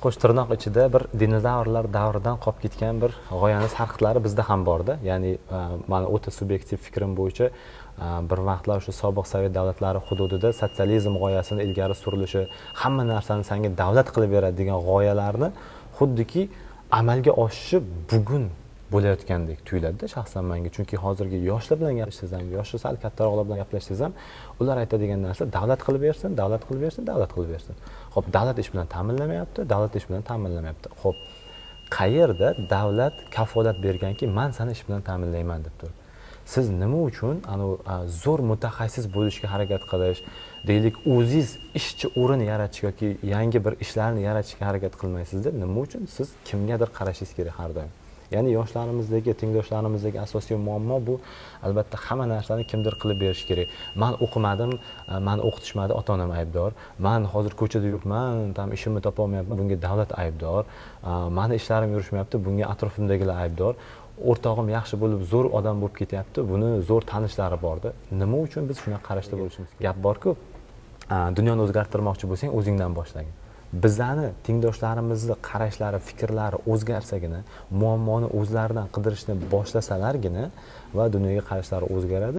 Qo'shtirnoq ichida bir dinozavrlar davridan qolib ketgan bir g'oyani sarqitlari bizda ham borda. Ya'ni mani o'ta subyektiv fikrim bo'yicha, bir vaqtlar o'sha sobiq sovet davlatlari hududida sotsializm g'oyasini ilgari surilishi, hamma narsani sanga davlat qilib beradi degan g'oyalarni xuddiki amalga oshishi bugun bo'layotgandek tuyuladida shaxsan menga. Chunki hozirgi yoshlar bilan gaplashsangiz ham, yoshi sal kattaroqlar bilan gaplashsangiz ham, ular aytadigan narsa: davlat qilib bersin, davlat qilib bersin, davlat qilib bersin. Ho'p, davlat ish bilan ta'minlamayapti, davlat ish bilan ta'minlamayapti. Ho'p, qayerda davlat kafolat berganki, man seni ish bilan ta'minlayman deb turib? Siz nima uchun anavi zo'r mutaxassis bo'lishga harakat qilish, deylik, o'zingiz ishchi o'rin yaratish yoki yangi bir ishlarni yaratishga harakat qilmaysizda? Nima uchun siz kimgadir qarashingiz kerak har doim? Ya'ni yoshlarimizdagi, tengdoshlarimizdagi asosiy muammo bu, albatta, hamma narsani kimdir qilib berishi kerak. Man o'qimadim, mani o'qitishmadi, ota onam aybdor. Man hozir ko'chada yuribman, там ishimni topolmayapman, bunga davlat aybdor. Mani ishlarim yurishmayapti, bunga atrofimdagilar aybdor. O'rtog'im yaxshi bo'lib, zo'r odam bo'lib ketyapti, buni zo'r tanishlari borda. Nima uchun biz shunaqa qarashda bo'lishimiz kerak? Gap borku, dunyoni o'zgartirmoqchi bo'lsang, o'zingdan boshlagin. Bizani tengdoshlarimizni qarashlari, fikrlari o'zgarsagina, muammoni o'zlaridan qidirishni boshlasalargina va dunyoga qarashlari o'zgaradi.